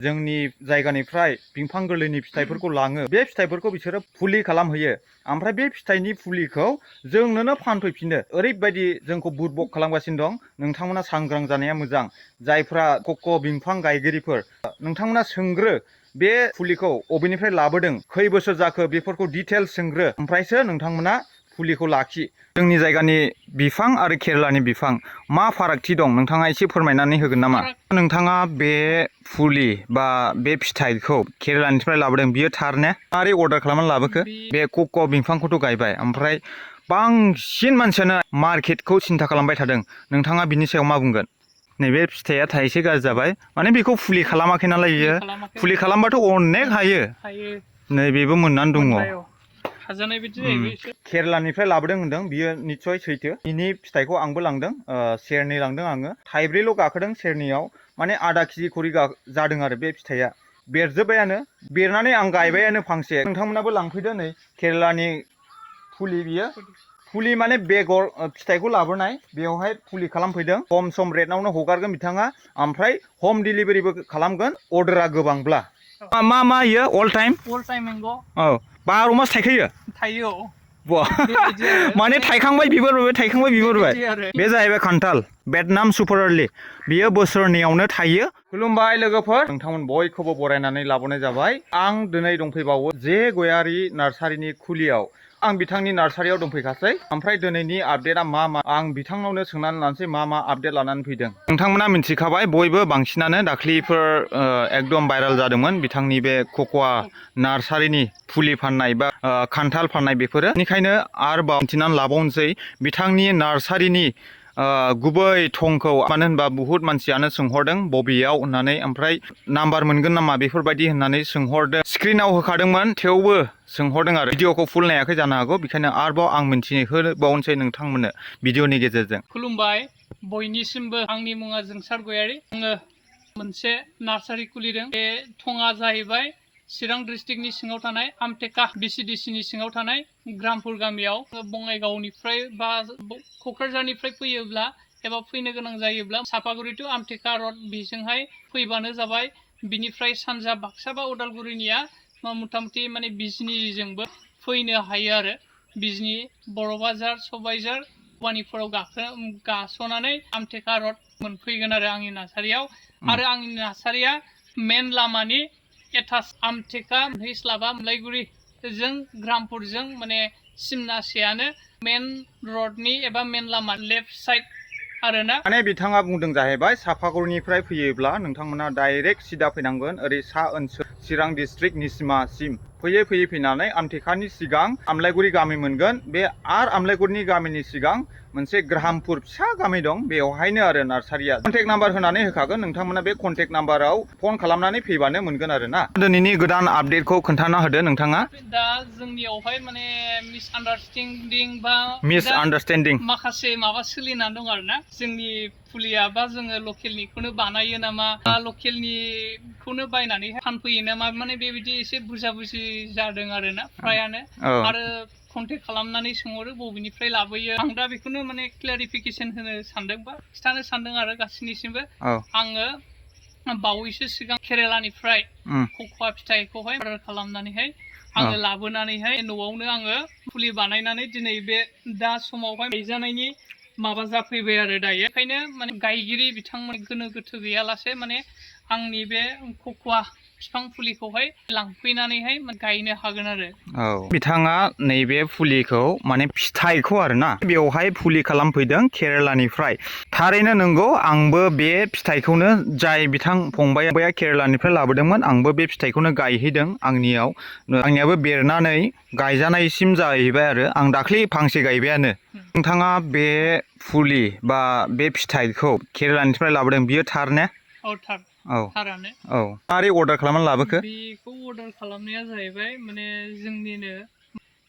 जोंनि जायगानिफ्राय बिफां गोरलैनि फिथाइफोरखौ लाङो बे फिथाइफोरखौ बिसोरो फुलि खालामहैयो ओमफ्राय बे फिथाइनि फुलिखौ जोंनोनो फानफैफिनो ओरैबायदि जोंखौ बुरबक खालामगासिनो दं नोंथांमोना सांग्रां जानाया मोजां जायफ्रा कक' बिफां गायगिरिफोर नोंथांमोना सोंग्रो बे फुलिखौ बबेनिफ्राय लाबोदों खै बोसोर जाखो बेफोरखौ डिटेल्स सोंग्रो ओमफ्रायसो नोंथांमोना फुलिखौ लाखि जोंनि जायगानि बिफां आरो केरेलानि बिफां मा फारागथि दं नोंथाङा एसे फोरमायनानै होगोन नामा नोंथाङा बे फुलि बा बे फिथाइखौ केरेलानिफ्राय लाबोदों बियो थार ने मारै अर्डार खालामनानै लाबोखो बे कक' बिफांखौथ' गायबाय ओमफ्राय बांसिन मानसियानो मार्केटखौ सिन्था खालामबाय थादों नोंथाङा बिनि सायाव मा बुंगोन नैबे फिथाइया थाइसे गाज्रि जाबाय माने बेखौ फुलि खालामाखै नालाय बियो फुलि खालामबाथ' अनेक हायो नैबेबो मोननानै दङ केरेलानिफ्राय लाबोदों होनदों बियो निस्सय सैथो बिनि फिथाइखौ आंबो लांदों सेरनै लांदों आङो थाइब्रैल' गाखोदों सेरनैयाव माने आधा केजि खरि जादों आरो बे फिथाइया बेरजोब्बायानो बेरनानै आं गायबायानो फांसे नोंथांमोनाबो लांफैदो नै केरेलानि फुलि बियो फुलि माने बेगर फिथाइखौ लाबोनाय बेवहाय फुलि खालामफैदों खम सम रेटआवनो हगारगोन बिथाङा ओमफ्राय हम डिलिभारिबो खालामगोन अर्डारा गोबांब्ला मा इयो अल टाइम मैंग' औ 12 मास थाइखायो माने थाइखांबाय बिबारबाय बे जाहैबाय खान्थाल भेटनाम सुपार आर्लि बियो बोसोरनैयावनो थायो खुलुमबाय लोगोफोर नोंथांमोन बयखौबो बरायनानै लाबोनाय जाबाय आं दिनै दंफैबावो जे गयारी नार्सारिनि खुलियाव आं बिथांनि नार्सारियाव दंफैखासै ओमफ्राय दिनैनि आपडेटआ मा आं बिथांनावनो सोंनानै लानोसै मा आपडेट लानानै फैदों नोंथांमोना मिन्थिखाबाय बयबो बांसिनानो दाख्लिफोर एकदम भाइराल जादोंमोन बिथांनि बे कक'वा नार्सारिनि फुलि फाननाय बा खान्थाल फाननाय बेफोरो बेनिखायनो आरोबाव मिन्थिनानै लाबावनोसै बिथांनि नार्सारिनि गुबै थंखौ मानो होनबा बुहुत मानसियानो सोंहरदों बबेयाव होननानै ओमफ्राय नाम्बार मोनगोन नामा बेफोरबायदि होननानै सोंहरदों स्क्रिनाव होखादोंमोन थेवबो सोंहरदों आरो भिडिअखौ फुल नायाखै जानो हागौ बेखायनो आरोबाव आं मिन्थिहोबावनोसै नोंथांमोननो भिडिअनि गेजेरजों खुलुमबाय बयनिसिमबो आंनि मुङा जोंसार गयारी आङो मोनसे नार्सारि खुलिदों बे थङा जाहैबाय चिरां डिस्ट्रिक्टनि सिङाव थानाय आमटेका बिसिडिसिनि सिङाव थानाय ग्रामपुर गामियाव बङाइगावनिफ्राय बा क'क्राझारनिफ्राय फैयोब्ला एबा फैनो गोनां जायोब्ला सापागुरि टु आमटेका रड बेजोंहाय फैबानो जाबाय बिनिफ्राय सानजा बाक्सा बा उदालगुरिनिया मथा-मथि माने बिजनिजोंबो फैनो हायो आरो बिजनि बर' बाजार सबाइजार वानिफोराव गास'नानै आमटेका रड मोनफैगोन आरो आंनि नार्सारियाव आरो आंनि नार्सारिया मेन लामानि एटाच आमटेका मोनहैस्लाबा मोनलायगुरिजों ग्रामपुरजों माने सिमनासेयानो मेन रडनि एबा मेन लामा लेफ्ट साइड आरोना माने बिथाङा बुंदों जाहैबाय सापागुरिनिफ्राय फैयोब्ला नोंथांमोना डाइरेक्ट सिदा फैनांगोन ओरै सा ओनसोल चिरां डिस्ट्रिक्ट निसिमासिम फैयै फैनानै आमटेकानि सिगां आमलायगुरि गामि मोनगोन बे आरो आमलायगुरिनि गामिनि सिगां मोनसे ग्रामपुर फिसा गामि दं बेवहायनो आरो नार्सारिया कन्टेक्ट नाम्बार होनानै होखागोन नोंथांमोना बे कन्टेक्ट नाम्बाराव फन खालामनानै फैबानो मोनगोन आरो ना दिनैनि गोदान आपडेटखौ खोन्थाना होदो नोंथाङा दा जोंनियावहाय माने मिसआन्डारस्टेन्डिं माखासे माबा सोलिनानै दं आरोना जोंनि फुलिया बा जोङो लकेलनिखौनो बानायो नामा लकेलनिखौनो बायनानै फानफैयो नामा माने बेबायदि एसे बुरजा जादों आरोना फ्रायानो आरो कन्टेक्ट खालामनानै सोंहरो बबेनिफ्राय लाबोयो आं दा बेखौनो माने क्लेरिफिकेसन होनो सानदों बा खिथानो सानदों आरो गासैनिसिमबो आङो बावैसो सिगां केरेलानिफ्राय कक'वा फिथाइखौहाय अर्डार खालामनानैहाय आङो लाबोनानैहाय न'आवनो आङो फुलि बानायनानै दिनै बे दा समावहाय गायजानायनि माबा जाफैबाय आरो दायो ओंखायनो माने गायगिरि बिथांमोन गोनो गोथो गैयालासे माने आंनि बे कक'वा बिफां फुलिखौहाय लांफैनानैहाय गायनो हागोन आरो बिथाङा नैबे फुलिखौ माने फिथाइखौ आरोना बेवहाय फुलि खालामफैदों केरेलानिफ्राय थारैनो नंगौ आंबो बे फिथाइखौनो जाय बिथां फंबाया केरेलानिफ्राय लाबोदोंमोन आंबो बे फिथाइखौनो गायहैदों आंनियाबो बेरनानै गायजानायसिम जाहैबाय आरो आं दाख्लै फांसे गायबायानो नोंथाङा बे फुलि बा बे फिथाइखौ केरेलानिफ्राय लाबोदों बियो थार ने थारानो मारै अर्डार खालामनानै लाबोखो बेखौ अर्डार खालामनाया जाहैबाय माने जोंनिनो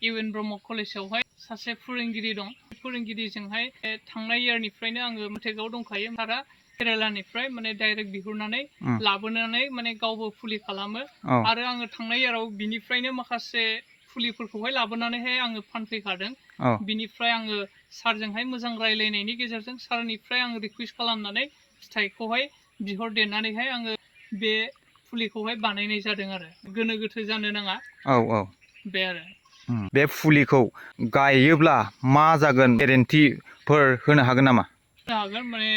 इउएन ब्रह्म कलेजावहाय सासे फोरोंगिरि दं फोरोंगिरिजोंहाय थांनाय इयारनिफ्रायनो आङो कन्टेक्टआव दंखायो सारा केरेलानिफ्राय माने डाइरेक्ट बिहरनानै लाबोनानै माने गावबो फुलि खालामो आरो आङो थांनाय इयाराव बिनिफ्रायनो माखासे फुलिफोरखौहाय लाबोनानैहाय आङो फानफैखादों बिनिफ्राय आङो सारजोंहाय मोजां रायलायनायनि गेजेरजों सारनिफ्राय आङो रिकुवेस्ट खालामनानै फिथाइखौहाय बिहरदेरनानैहाय आङो बे फुलिखौहाय बानायनाय जादों आरो गोनो गोथो जानो नाङा औ औ बे आरो बे फुलिखौ गायोब्ला मा जागोन गेरेन्टिफोर होनो हागोन नामा? हागोन माने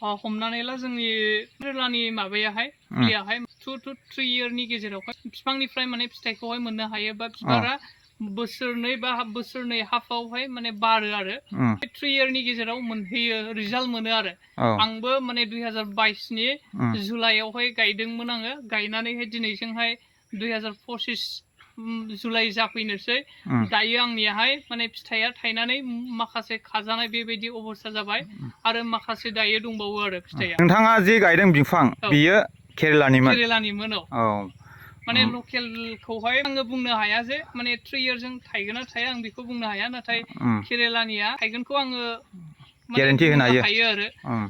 हमनानै ला जोंनि केरेलानि माबायाहाय फुलियाहाय 2 to 3 इयारनि गेजेरावहाय बिफांनिफ्राय माने फिथाइखौहाय मोननो हायो बा बिबारा बोसोरनै बा बोसोरनै हाफावहाय माने बारो आरो 3 इयारनि गेजेराव मोनहैयो रिजाल्ट मोनो आरो आंबो माने 2022 नि जुलाइयावहाय गायदोंमोन आङो गायनानैहाय दिनैजोंहाय 2025 जुलाइ जाफैनोसै दायो आंनियाहाय माने फिथाइया थायनानै माखासे खाजानाय बेबायदि अबस्था जाबाय आरो माखासे दायो दंबावो आरो फिथाइया नोंथाङा जे गायदों बिफां बियो केरेलानिमोन औ माने लकेलखौहाय आङो बुंनो हाया जे माने 3 इयारजों थायगोन ना थाया आं बेखौ बुंनो हाया नाथाय केरेलानिया थायगोनखौ आङो माने बुंनो हायो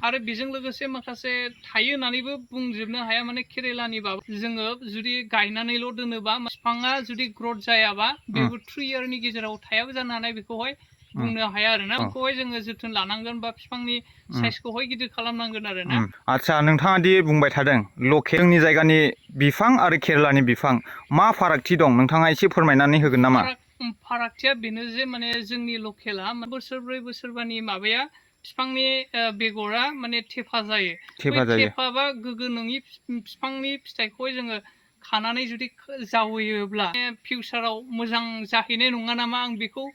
आरो बेजों लोगोसे माखासे थायो होननानैबो बुंजोबनो हाया माने केरेलानिबाबो जोङो जुदि गायनानैल' दोनोबा बिफाङा जुदि ग्रथ जायाबा बेबो 3 इयारनि गेजेराव थायाबो जानो हानाय बेखौहाय बुंनो हाया आरोना बेखौहाय जोङो जोथोन लानांगोन बा बिफांनि साइजखौहाय गिदिर खालामनांगोन आरोना आदसा नोंथाङा दि बुंबाय थादों लकेलनि जायगानि बिफां आरो केरेलानि बिफां मा फारागथि दं नोंथाङा एसे फोरमायनानै होगोन नामा? फारागथिया बेनो जे माने जोंनि लकेला बोसोरब्रै बोसोरबानि माबाया बिफांनि बेगरा माने थेफा जायो बै थेफा बा गोग्गो नङि बिफांनि फिथाइखौहाय जोङो खानानै जुदि जावैयोब्ला फिउचाराव मोजां जाहैनाय नङा नामा आं बेखौ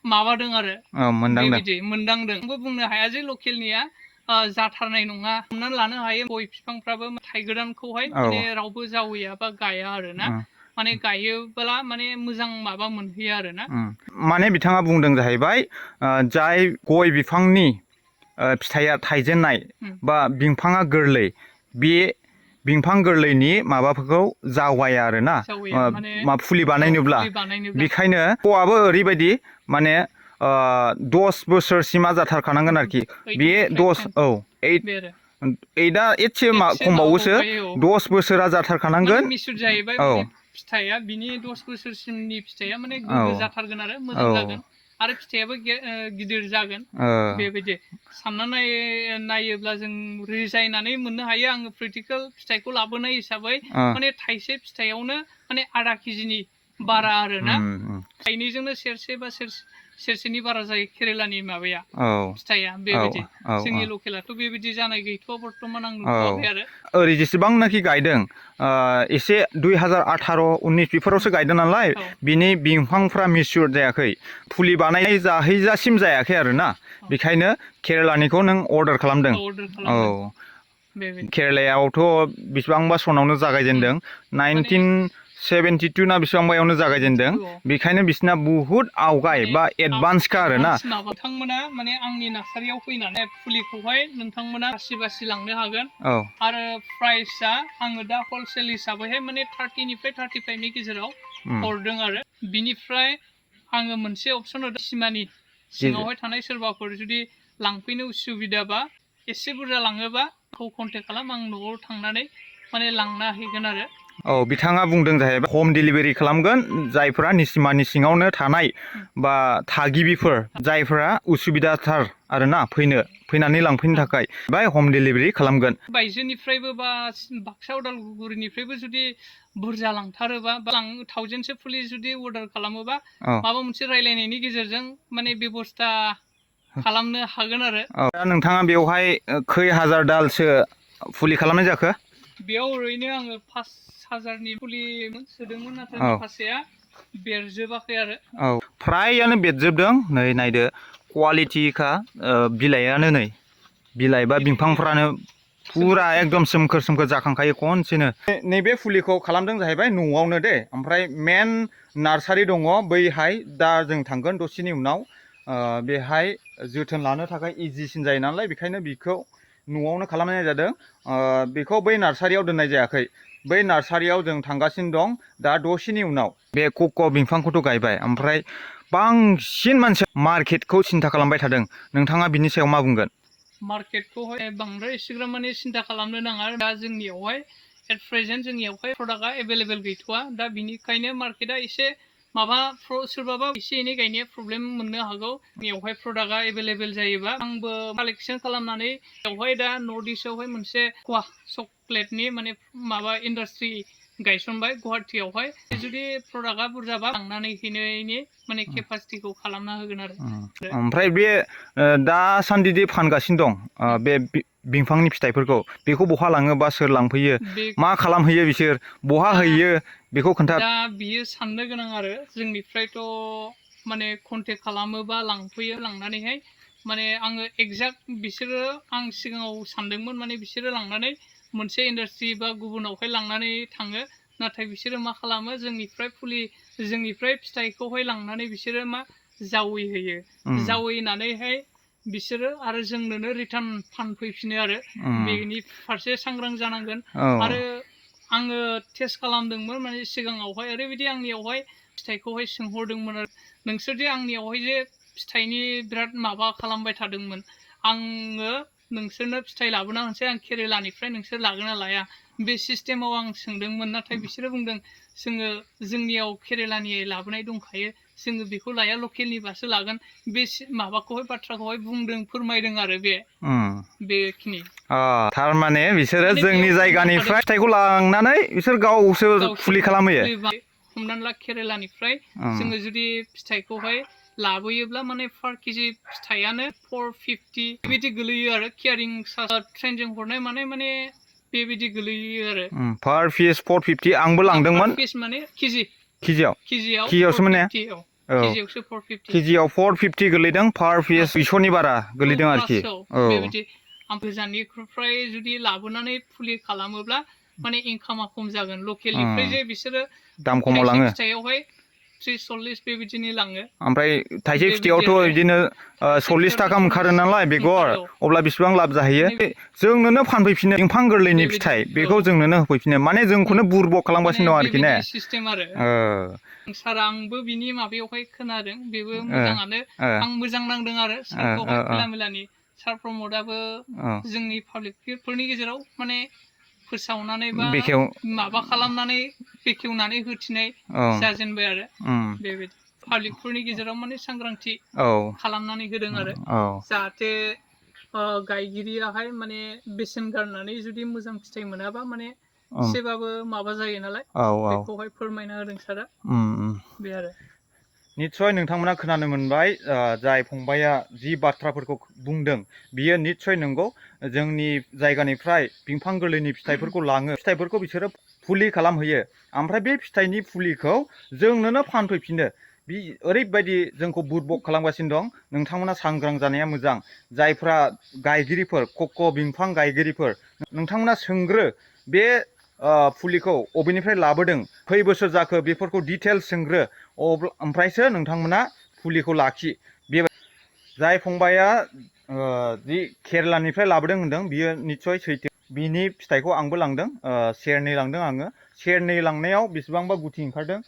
माबादों आरो बेबायदि मोनदांदों आंबो बुंनो हाया जे लकेलनिया जाथारनाय नङा हमनानै लानो हायो गय बिफांफ्राबो थाइगोदानखौहाय माने रावबो जावैया बा गाया आरोना माने गायोब्ला माने मोजां माबा मोनहैयो आरोना माने बिथाङा बुंदों जाहैबाय जाय गय बिफांनि फिथाइया थाइजेननाय बा बिफाङा गोरलै बे बिफां गोरलैनि माबाफोरखौ जावाया आरोना फुलि बानायनोब्ला बेखायनो गयाबो ओरैबायदि माने 10 बोसोरसिमा जाथारखानांगोन आरोखि बे 8 एसे खमबावोसो 10 बोसोरा जाथारखानांगोन फिथाइया बिनि 10 बोसोरसिमनि फिथाइया माने गोग्गो जाथारगोन आरो मोजां जागोन आरो फिथाइयाबो गिदिर जागोन बेबायदि सानना नायोब्ला जों रिजायनानै मोननो हायो आङो प्रेक्टिकेल फिथाइखौ लाबोनाय हिसाबै माने थाइसे फिथाइयावनो माने आधा केजिनि बारा आरोना थाइनैजोंनो सेरसे बा सेरसेनि बारा जायो केरेलानि माबाया फिथाइया बेबायदि जोंनि लकेलाथ' बेबायदि जानाय गैथ'आ बर्थमान आं नुथ'वाखै आरो ओरै जेसेबांनाखि गायदों एसे 2018-19 बेफोरावसो गायदों नालाय बिनि बिफांफ्रा मिच्युर जायाखै फुलि बानायनाय जाहैजासिम जायाखै आरोना बेखायनो केरेलानिखौ नों अर्डार खालामदों केरेलायावथ' बेसेबांबा सनावनो जागायजेनदों 1972 ना बेसेबांबायावनो जागायजेनदों बेखायनो बिसिना बुहुत आवगाय बा एडभान्सखा आरोना नोंथांमोना माने आंनि नार्सारियाव फैनानै फुलिखौहाय नोंथांमोना बासि लांनो हागोन आरो प्राइसआ आङो दा हलसेल हिसाबैहाय माने 30 निफ्राय 35 नि गेजेराव हरदों आरो बिनिफ्राय आङो मोनसे अपसन होदों सिमानि सिङावहाय थानाय सोरबाफोर जुदि लांफैनो उसुबिदाबा एसे बुरजा लाङोबा कन्टेक्ट खालाम आं न'आव थांनानै माने लांना हैगोन आरो बिथाङा बुंदों जाहैबाय होम डिलिभारि खालामगोन जायफोरा निसिमानि सिङावनो थानाय बा थागिबिफोर जायफोरा उसुबिदाथार आरोना फैनानै लांफैनो थाखाय बाय होम डिलिभारि खालामगोन बायजोनिफ्रायबो बा बाक्सा उदालगुरिनिफ्रायबो जुदि बुरजा लांथारोबा 1000सो फुलि जुदि अर्डार खालामोबा माबा मोनसे रायलायनायनि गेजेरजों माने बेबस्था खालामनो हागोन आरो दा नोंथाङा बेवहाय खै हाजार दालसो फुलि खालामनाय जाखो बेयाव ओरैनो आङो 5000नि फुलि सोदोंमोन नाथाय माखासेया बेरजोबाखै आरो फ्रायानो बेरजोबदों नै नायदो क्वालिटिखा बिलाइयानो नै बिलाइ बा बिफांफ्रानो फुरा एकदम सोमखोर जाखांखायो खनसेनो नैबे फुलिखौ खालामदों जाहैबाय न'आवनो दे ओमफ्राय मेन नार्सारि दङ बैहाय दा जों थांगोन दसेनि उनाव बेहाय जोथोन लानो थाखाय इजिसिन जायो नालाय बेखायनो बिखौ न'आवनो खालामनाय जादों बेखौ बै नार्सारियाव दोननाय जायाखै बै नार्सारियाव जों थांगासिनो दं दा दसेनि उनाव बे कक' बिफांखौथ' गायबाय ओमफ्राय बांसिन मानसिया मार्केटखौ सिन्था खालामबाय थादों नोंथाङा बिनि सायाव मा बुंगोन मार्केटखौहाय बांद्राय एसेग्राब माने सिन्था खालामनो नाङा दा जोंनियावहाय एट प्रेजेन्ट जोंनियावहाय प्रडाक्टआ एभेलेबेल गैथ'वा दा बिनिखायनो मार्केटआ एसे माबा सोरबाबा एसे एनै गायनाया प्रब्लेम मोननो हागौ बेयावहाय प्रडाक्टआ एभेलेबेल जायोबा आंबो कालेक्सन खालामनानै बेवहाय दा नर्थ इस्टआवहाय मोनसे सक चक्लेटनि माने माबा इन्डास्ट्रि गायसनबाय गुवाहाटीयावहाय जुदि प्रडाक्टआ बुरजाबा लांनानै हैनायनि माने केपासिटिखौ खालामना होगोन आरो ओमफ्राय बे दासान्दि दि फानगासिनो दं बे बिफांनि फिथाइफोरखौ बेखौ बहा लाङो बा सोर लांफैयो मा खालामहैयो बिसोर बहा हैयो बेखौ खोन्था दा बियो साननो गोनां आरो जोंनिफ्रायथ' माने कन्टेक्ट खालामोबा लांफैयो लांनानैहाय माने आङो एक्जाक्ट बिसोरो आं सिगाङाव सानदोंमोन माने बिसोरो लांनानै मोनसे इन्डास्ट्रि बा गुबुनावहाय लांनानै थाङो नाथाय बिसोरो मा खालामो जोंनिफ्राय फिथाइखौहाय लांनानै बिसोरो मा जावैहोयो जावैनानैहाय बिसोरो आरो जोंनोनो रिटार्न फानफैफिनो आरो बेनि फारसे सांग्रां जानांगोन आरो आङो टेस्ट खालामदोंमोन माने सिगाङावहाय ओरैबायदि आंनियावहाय फिथाइखौहाय सोंहरदोंमोन आरो नोंसोरदि आंनियावहाय जे फिथाइनि बिराद माबा खालामबाय थादोंमोन आङो नोंसोरनो फिथाइ लाबोना होनोसै आं केरेलानिफ्राय नोंसोर लागोन ना लाया बे सिस्टेमाव आं सोंदोंमोन नाथाय बिसोरो बुंदों जोंनियाव केरेलानि लाबोनाय दंखायो जोङो बेखौ लाया लकेलनिबासो लागोन बे माबाखौहाय बाथ्राखौहाय बुंदों फोरमायदों आरो बेखिनि थारमाने बिसोरो जोंनि जायगानिफ्राय फिथाइखौ लांनानै बिसोर गावसो फुलि खालामहोयो हमनानै ला केरेलानिफ्राय जोङो जुदि फिथाइखौहाय लाबोयोब्ला माने पार केजि फिथाइयानो 450 बेबायदि गोलैयो आरो केयारिं ट्रेनजों हरनाय माने बेबायदि गोलैयो आरो पार पिस 450 आंबो लांदोंमोन पिस माने केजियावसो माने केजियावसो 450 केजियाव 450 गोलैदों पार पिस 200नि बारा गोलैदों आरोखि बेबायदि आं गोजाननिफ्राय जुदि लाबोनानै फुलि खालामोब्ला माने इनकामा खम जागोन लकेलनिफ्राय जे बिसोरो दाम खमाव लाङो फिथाइयावहाय 30-40 बेबायदिनो लाङो ओमफ्राय थाइसे फिथाइयावथ' बिदिनो 40 थाखा ओंखारो नालाय बेगर अब्ला बेसेबां लाब जाहैयो जोंनोनो फानफैफिनो बिफां गोरलैनि फिथाइ बेखौ जोंनोनो होफैफिनो माने जोंखौनो बुरबक खालामगासिनो दं आरोखि ने सिस्टेम आरो सार आंबो बिनि माबायावहाय खोनादों बेबो मोजाङानो आं मोजां नांदों आरो सारखौहाय खैलामैलानि सार प्रमदाबो जोंनि पाब्लिकफोरनि गेजेराव माने फोसावनानै बा माबा खालामनानै बेखेवनानै होथिनाय जाजेनबाय आरो बेबायदि पाब्लिकफोरनि गेजेराव माने सांग्रांथि खालामनानै होदों आरो जाहाथे गायगिरियाहाय माने बेसेन गारनानै जुदि मोजां फिथाइ मोनाबा माने एसेबाबो माबा जायो नालाय बेखौहाय फोरमायना होदों सारा बे आरो निस्सय नोंथांमोना खोनानो मोनबाय जाय फंबाया जि बाथ्राफोरखौ बुंदों बियो निस्सय नंगौ जोंनि जायगानिफ्राय बिफां गोरलैनि फिथाइफोरखौ लाङो फिथाइफोरखौ बिसोरो फुलि खालामहैयो ओमफ्राय बे फिथाइनि फुलिखौ जोंनोनो फानफैफिनो बे ओरैबायदि जोंखौ बुरबक खालामगासिनो दं नोंथांमोना सांग्रां जानाया मोजां जायफ्रा गायगिरिफोर कक' बिफां गायगिरिफोर नोंथांमोना सोंग्रो बे फुलिखौ बबेनिफ्राय लाबोदों खै बोसोर जाखो बेफोरखौ डिटेल्स सोंग्रो ओमफ्रायसो नोंथांमोना फुलिखौ लाखि बे जाय फंबाया जि केरेलानिफ्राय लाबोदों होनदों बियो निस्सय सैथो बिनि फिथाइखौ आंबो लांदों सेरनै लांदों आङो सेरनै लांनायाव बेसेबांबा गुथि ओंखारदों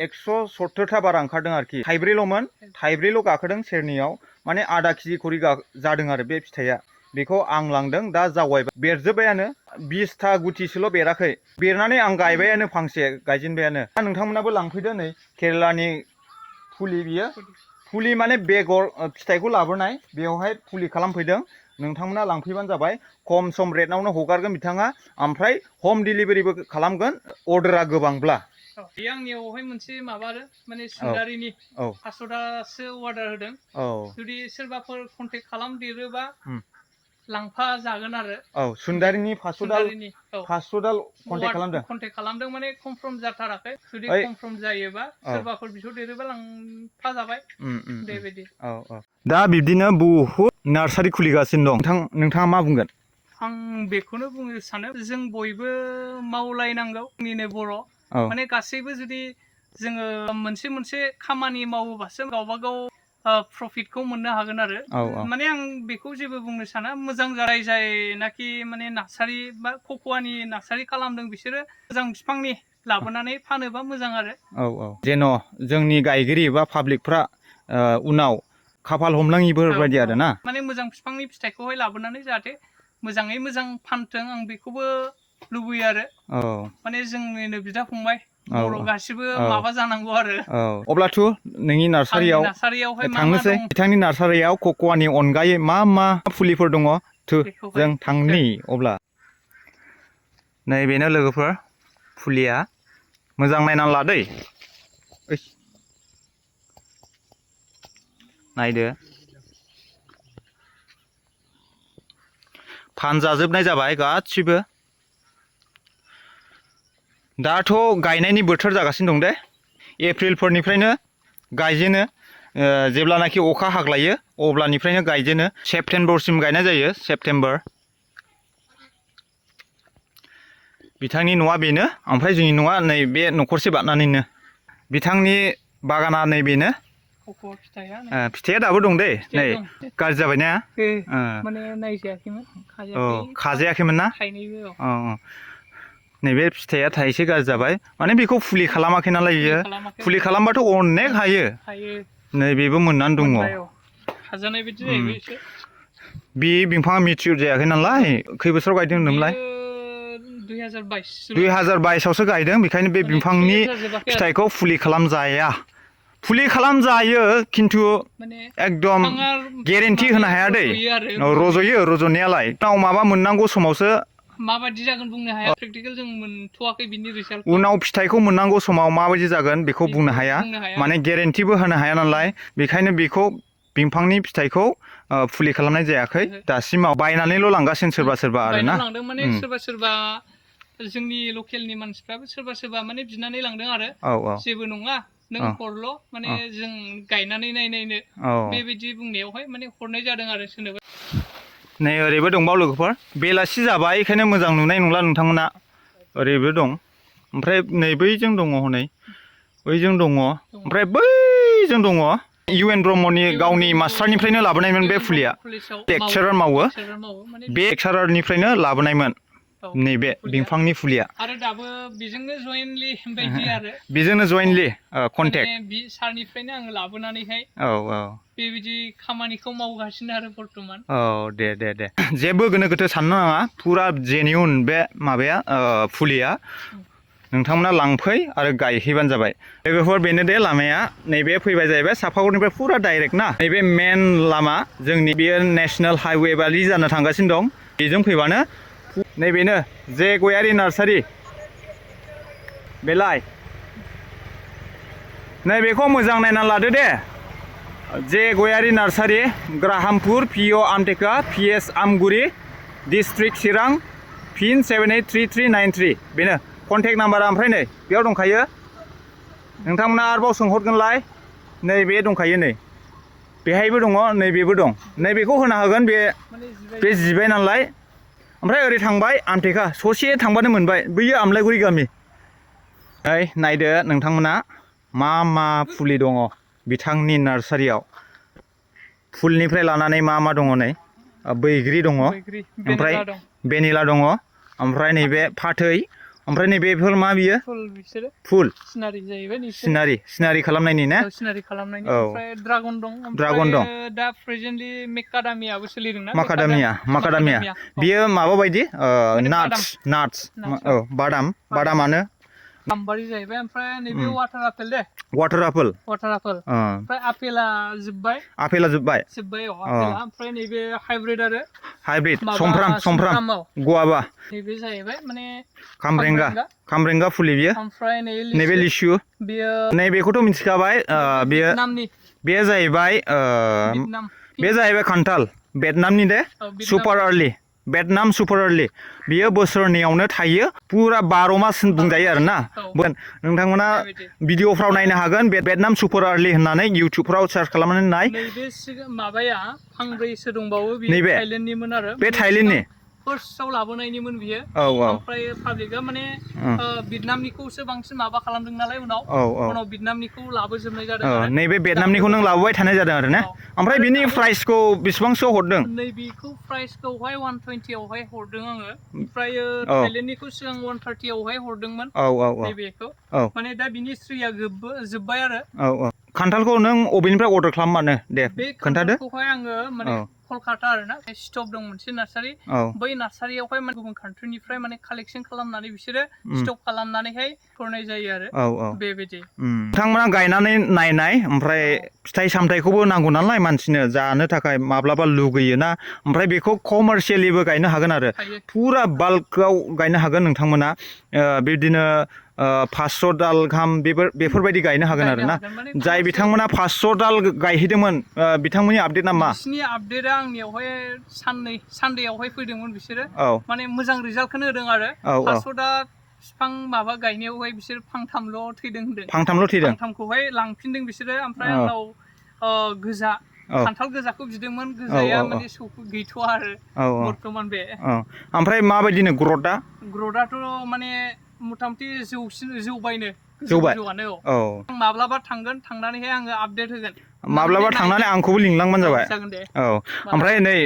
170था बारा ओंखारदों आरोखि थाइब्रैल' गाखोदों सेरनैयाव माने आधा केजि खरि जादों आरो बे फिथाइया बेखौ आं लांदों दा जावैबाय बेरजोब्बायानो 20था गुथिसोल' बेराखै बेरनानै आं गायबायानो फांसे गायजेनबायानो नोंथांमोनाबो लांफैदो नै केरेलानि फुलि बियो फुलि माने बेगर फिथाइखौ लाबोनाय बेवहाय फुलि खालामफैदों नोंथांमोना लांफैबानो जाबाय खम सम रेटआवनो हगारगोन बिथाङा ओमफ्राय हम डिलिभारिबो खालामगोन अर्डारा गोबांब्ला बेयो आंनियावहाय मोनसे माबा आरो माने सुन्दारिनि 500थासो अर्डार होदों जुदि सोरबाफोर कन्टेक्ट खालामदेरोबा लांफा जागोन आरो सुन्दारिनि 500 दाल कन्टेक्ट खालामदों माने कनफार्म जाथाराखै जुदि कनफार्म जायोबा सोरबाफोर बिहरदेरोबा लांफा जाबाय बेबायदि दा बिब्दिनो बहुद नार्सारि खुलिगासिनो दं नोंथाङा मा बुंगोन आं बेखौनो बुंनो सानो जों बयबो मावलायनांगौ जोंनिनो बर' माने गासैबो जुदि जोङो मोनसे खामानि मावोबासो गावबा गाव प्रफिटखौ मोननो हागोन आरो माने आं बेखौ जेबो बुंनो साना मोजां जायनाखि माने नार्सारि बा कक'आनि नार्सारि खालामदों बिसोरो मोजां बिफांनि लाबोनानै फानोबा मोजां आरो जेन' जोंनि गायगिरि बा पाब्लिकफ्रा उनाव खाफाल हमनाङिफोरबायदि आरो ना माने मोजां बिफांनि फिथाइखौहाय लाबोनानै जाहाथे मोजाङै मोजां फानथों आं बेखौबो लुबैयो आरो माने जोंनिनो बिदा फंबाय बर' गासिबो माबा जानांगौ आरो अब्लाथ' नोंनि नार्सारियाव थांनोसै बिथांनि नार्सारियाव कक'आनि अनगायै मा फुलिफोर दङ जों थांनि अब्ला नै बेनो लोगोफोर फुलिया मोजां नायनानै ला दै नायदो फानजाजोबनाय जाबाय गासिबो दाथ' गायनायनि बोथोर जागासिनो दं दे एप्रिलफोरनिफ्रायनो गायजेनो जेब्लानाखि अखा हाग्लायो अब्लानिफ्रायनो गायजेनो सेप्तेम्बरसिम गायनाय जायो सेप्तेम्बर बिथांनि न'आ बेनो ओमफ्राय जोंनि न'आ नै बे न'खरसे बारनानैनो बिथांनि बागाना नै बेनो फिथाइया दाबो दं दे नै गाज्रि जाबाय ना माने नायजायाखैमोन खाजायाखैमोन ना नैबे फिथाइया थाइसे गाज्रि जाबाय माने बेखौ फुलि खालामाखै नालाय बियो फुलि खालामबाथ' अनेक हायो नै बेबो मोननानै दङ बे बिफाङा मेचियर जायाखै नालाय खै बोसोराव गायदों होनदोंमोनलाय 2022आवसो गायदों बेखायनो बे बिफांनि फिथाइखौ फुलि खालामजाया फुलि खालामजायो खिन्थु एकदम गेरेन्टि होनो हाया दै रज'यो रज'नायालाय उनाव माबा मोननांगौ समावसो माबायदि जागोन बुंनो हाया प्रेक्टिकेल जों मोनथ'वाखै बिनि रिजाल्ट उनाव फिथाइखौ मोननांगौ समाव माबायदि जागोन बेखौ बुंनो हाया माने गेरेन्टिबो होनो हाया नालाय बेखायनो बेखौ बिफांनि फिथाइखौ फुलि खालामनाय जायाखै दासिमाव बायनानैल' लांगासिनो सोरबा सोरबा आरोना लांदों माने सोरबा सोरबा जोंनि लकेलनि मानसिफ्राबो सोरबा सोरबा माने बिनानै लांदों आरो जेबो नङा नों हरल' माने जों गायनानै नायनायनो बेबायदि बुंनायावहाय माने हरनाय जादों आरो सोरनोबा नै ओरैबो दंबाव लोगोफोर बेलासि जाबाय बेखायनो मोजां नुनाय नंला नोंथांमोना ओरैबो दं ओमफ्राय नै बैजों दङ हनै बैजों दङ ओमफ्राय बैजों दङ UN ब्रह्मनि गावनि मास्टारनिफ्रायनो लाबोनायमोन बे फुलिया लेक्चारार मावो बे लेक्चारारनिफ्रायनो लाबोनायमोन नैबे बिफांनि फुलिया आरो दाबो बेजोंनो जयेन्टलि बायदि आरो बेजोंनो जयेन्टलि कन्टेक्ट बे सारनिफ्रायनो आङो लाबोनानैहाय बेबायदि खामानिखौ मावगासिनो आरो बर्तमान दे जेबो गोनो गोथो साननो नाङा फुरा जेनिउन बे माबाया फुलिया नोंथांमोना लांफै आरो गायहैबानो जाबाय लोगोफोर बेनो दे लामाया नैबे फैबाय जाहैबाय सापागुरिनिफ्राय फुरा डाइरेक्ट ना नैबे मेन लामा जोंनि बेयो नेशनेल हाइवे बादि जानो थांगासिनो दं बेजों फैबानो नैबेनो जे गयारि नार्सारि बेलाय नैबेखौ मोजां नायनानै लादो दे जे गयारि नार्सारि ग्राहामपुर PO आमटेका PS आमगुरि डिस्ट्रिक्ट चिरां पिन 783393 बेनो कन्टेक्ट नाम्बारा ओमफ्राय नै बेयाव दंखायो नोंथांमोना आरोबाव सोंहरगोनलाय नैबे दंखायो नै बेहायबो दङ नैबेबो दं नैबेखौ होना होगोन बे जिबाय नालाय ओमफ्राय ओरै थांबाय आमटेका ससे थांबानो मोनबाय बैयो आमलायगुरि गामि ओइ नायदो नोंथांमोना मा फुलि दङ बिथांनि नार्सारियाव फुलनिफ्राय लानानै मा दङ नै बैग्रि दङ ओमफ्राय भेनिला दङ ओमफ्राय नैबे फाथै ओमफ्राय नैबेफोर मा बियो फुल सिनारि जाहैबाय सिनारि खालामनायनि ना सिनारि खालामनायनि ओमफ्राय ड्रागन दं दा प्रेजेन्टलि मेकाडामियाबो सोलिदोंना माकाडामिया बियो माबा बायदि नाट्स बादामानो गाम्बारि जाहैबाय ओमफ्राय नैबे वाटार आपेल दे वाटार आपेल ओमफ्राय आपेला जोब्बाय ओमफ्राय नैबे हाइब्रिद समफ्राम गवाबा नैबे जाहैबाय माने खामब्रेंगा फुलि बियो ओमफ्राय नैबे लिसु बियो नैबेखौथ' मिथिखाबाय बेयो जाहैबाय खान्थाल भियेटनामनि दे super early Vietnam super early बियो बोसोरनैयावनो थायो पुरा 12 मास बुंजायो आरोना नोंथांमोना भिडिअफ्राव नायनो हागोन भियेटनाम सुपार आर्लि होननानै इउटिउबफ्राव सार्च खालामनानै नाय नैबे माबाया फांब्रैसो दंबावो बियो थाइलेन्डनिमोन आरो बे थाइलेन्डनि फार्स्टआव लाबोनायनिमोन बियो ओमफ्राय पाब्लिकआ माने भियेटनामनिखौसो बांसिन माबा खालामदों नालाय उनाव भियेटनामनिखौ लाबोजोबनाय जादों नैबे भियेटनामनिखौ नों लाबोबाय थानाय जादों आरो ना ओमफ्राय बिनि प्राइसखौ बेसेबांसो हरदों नैबेखौ प्राइसखौहाय 120आवहाय हरदों आङो ओमफ्राय थाइलेन्डनिखौ सिगां 130आवहाय हरदोंमोन नैबेखौ माने दा बिनि स्रिया जोब्बाय आरो खान्थालखौ नों अबेनिफ्राय अर्डार खालामबानो दे बे खान्थालखौहाय आङो माने कलकाता आरोना स्टप दं मोनसे नार्सारि बै नार्सारियावहाय माने गुबुन कान्ट्रिनिफ्राय माने कालेक्सन खालामनानै बिसोरो स्टप खालामनानैहाय हरनाय जायो आरो बेबायदि नोंथांमोना गायनानै नायनाय ओमफ्राय फिथाइ सामथाइखौबो नांगौ नालाय मानसिनो जानो थाखाय माब्लाबा लुगैयोना ओमफ्राय बेखौ कमार्शियेलिबो गायनो हागोन आरो फुरा बाल्कआव गायनो हागोन नोंथांमोना बिदिनो 500 दाल गाहाम बेफोरबायदि गायनो हागोन आरो ना जाय बिथांमोना 500 दाल गायहैदोंमोन बिथांमोननि आपडेटआ मा बिसिनि आपडेटआ आंनियावहाय सानडेआवहाय फैदोंमोन बिसोरो माने मोजां रिजाल्टखौनो होदों आरो 500 दा बिफां माबा गायनायावहाय बिसोर फांथामल' थैदों होनदों फांथामखौहाय लांफिनदों बिसोरो ओमफ्राय आंनाव गोजा खान्थाल गोजाखौ बिदोंमोन गोजाया माने गैथ'आ आरो बर्तमान बे ओमफ्राय माबायदिनो ग्रथआथ' माने मथा-मथि जौबायनो जौआनो माब्लाबा थांनानैहाय आङो आपडेट होगोन माब्लाबा थांनानै आंखौबो लिंलांबानो जाबाय ओमफ्राय नै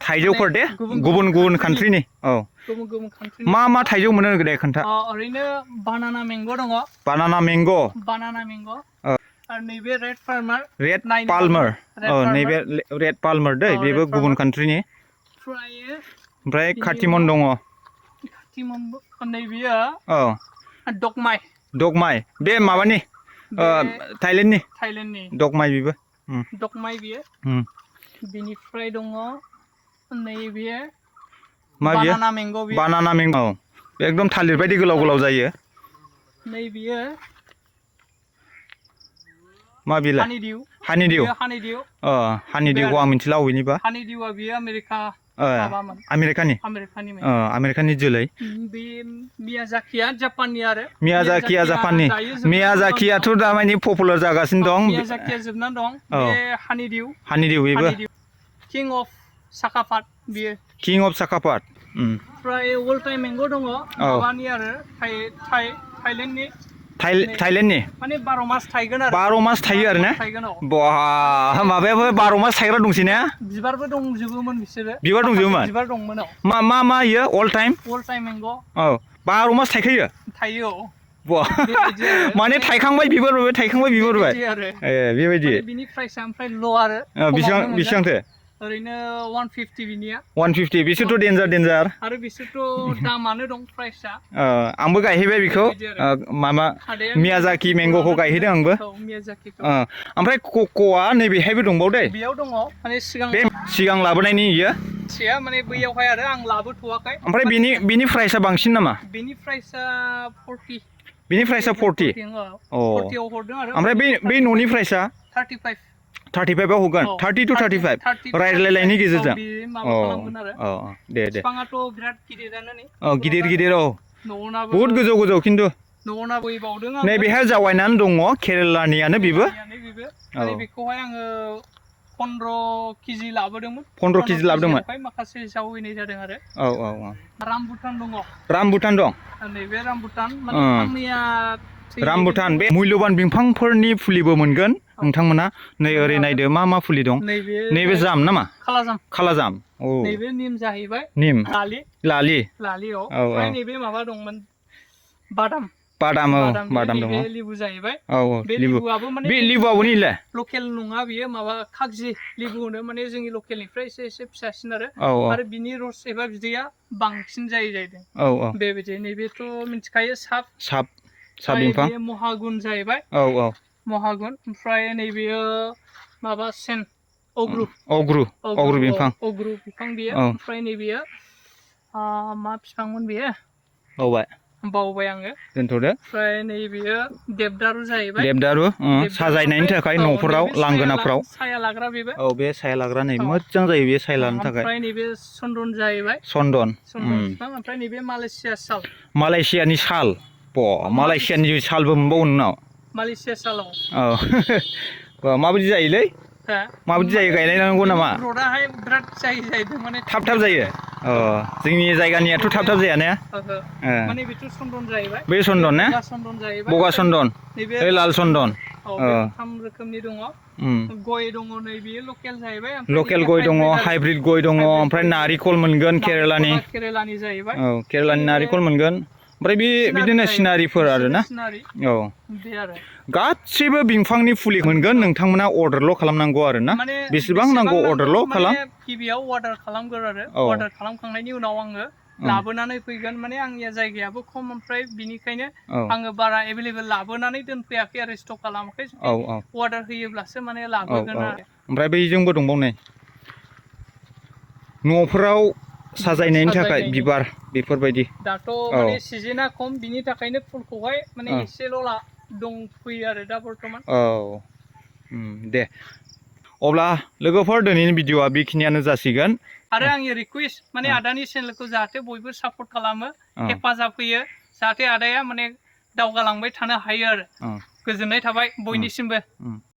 थाइजौफोर दे गुबुन कान्ट्रिनि गुबुन कान्ट्रिनि मा थाइजौ मोनो दे खोन्था ओरैनो बानाना मेंग' दङ बानाना मेंग' आरो नैबे रेड पाल्मार नैबे रेड पाल्मार दै बेबो गुबुन कान्ट्रिनि ओमफ्राय खाथिमन दङ नैबेयो दगमाइ बे माबानि थाइलेण्डनि दगमाइ बेबो बियो बिनिफ्राय दङ नैबे बानाना मेंग' एकदम थालिर बायदि गोलाव जायो नैबेयो मा बिलाय हानिडिउ हानिडिउखौ आं मिथिला अबेनिबा हानिडिउआ बियो आमेरिकानि जोलै बे मियाजाकिया जापाननि आरो मियाजाकियाथ' दा माने पपुलार जागासिनो दं मियाजाकिया जोबनानै दं बे हानिडिउ बेबो किं अफ साखापात बियो ओमफ्राय अल टाइम मेंग' दङ माबानि आरो थाइलेण्डनि माने 12 मास थायगोन आरो 12 मास थायो आरो ना बहा माबायाबो 12 मास थायग्रा दंसै ना बिबारबो दंजोबोमोन बिसोरो बिबार दंजोबोमोन मा इयो अल टाइम मेंग' 12 मास थायो माने थायखांबाय बिबार बारबाय बेबायदि बिनि प्राइसआ ओमफ्राय ल' आरो बेसेबांथो ओरैनो 150 बिनिया 150 बिसोरथ' डेन्जार आरो बिसोरथ' दामानो दं प्राइसआ आंबो गायहैबाय बेखौ माबा मियाजाकि मेंग'खौ गायहैदों आंबो ओमफ्राय कक'आ नैबेहायबो दंबावदे बेयाव दङ माने सिगां लाबोनायनि इयो माने बैयावहाय आरो आं लाबोथ'वाखै ओमफ्राय बिनि प्राइसआ बांसिन नामा बिनि प्राइसआ 40 40 हरदों आरो ओमफ्राय बै न'नि प्राइसआ 35आव होगोन 30 to 35 रायज्लायनायनि गेजेरजों दे बिफाङाथ' बिराद गिदिरानो गिदिर बहुद गोजौ खिन्थु नैबेहाय जावायनानै दङ केरेलानियानो बेबो बेखौहाय आङो 15 केजि लाबोदोंमोन माखासे जावैनाय जादों आरो रामबुटान दं नैबे रामबुटान बे मुल्यबान बिफांफोरनि फुलिबो मोनगोन नोंथांमोना नै ओरै नायदो मा फुलि दं नैबे जाम नामा खालाजाम नैबे निम जाहैबाय लालि ओमफ्राय नैबे माबा दंमोन बादाम दङ लिबु जाहैबाय बे लिबुआबो निले लकेल नङा बियो माबा खागजि लिबु होनो माने जोंनि लकेलनिफ्राय एसे फिसासिन आरो बिनि रस एबा बिदैया बांसिन जाहैदों बेबायदि नैबेथ' मिथिखायो साब बिफां महागुन जाहैबाय महागुन ओमफ्राय नैबेयो माबा अग्रु बिफां बियो ओमफ्राय नैबेयो मा बिफांमोन बेयो बावबाय आङो दोनथ'दो ओमफ्राय नैबेयो देबदारु जाहैबाय साजायनायनि थाखाय न'फोराव लांगोनाफोराव साया लाग्रा बेबो बे साया लाग्रा नै मोजां जायो बे साया लानो थाखाय ओमफ्राय नैबे चन्दन जाहैबाय चन्दन बिफां ओमफ्राय नैबे मालयेसियानि साल मालयेसियानि सालबो मोनबावो नोंनाव मालयेसिया सालाव माबायदि जायोलै माबायदि जायो गायनांगौ नामा र'दाहाय बिराद जाहैदों माने थाब जायो जोंनि जायगानियाथ' थाब जाया ने माने बेथ' चन्दन जाहैबाय बे चन्दन ने बगा चन्दन बे लाल चन्दन 3 रोखोमनि दङ गय दङ नैबे लकेल जाहैबाय लकेल गय दङ हाइब्रिद गय दङ ओमफ्राय नारिखल मोनगोन केरेलानि जाहैबाय केरेलानि नारिखल मोनगोन ओमफ्राय बे बिदिनो सिनारिफोर आरोना औ गासिबो बिफांनि फुलि मोनगोन नोंथांमोना अर्डारल' खालामनांगौ आरोना बेसेबां नांगौ अर्डारल' खालाम गिबियाव अर्डार खालामगोर आरो अर्डार खालामखांनायनि उनाव आङो लाबोनानै फैगोन माने आंनिया जायगायाबो खम ओमफ्राय बिनिखायनो आङो बारा एभेलेबेल लाबोनानै दोनफैयाखै आरो स्टक खालामाखै अर्डार होयोब्लासो माने लाबोगोन आरो ओमफ्राय बैजोंबो दंबाव नै न'फोराव साजायनायनि थाखाय बिबार बेफोरबायदि दाथ' माने सिजोना खम बिनि थाखायनो फुलखौहाय माने एसेल' दंफैयो आरो दा बर्थमान दे अब्ला लोगोफोर दिनैनि भिडिअ'आ बेखिनियानो जासिगोन आरो आंनि रिकुवेस्ट माने आदानि चेनेलखौ जाहाथे बयबो सापर्ट खालामो हेफाजाब होयो जाहाथे आदाया माने दावगालांबाय थानो हायो आरो गोजोननाय थाबाय बयनिसिमबो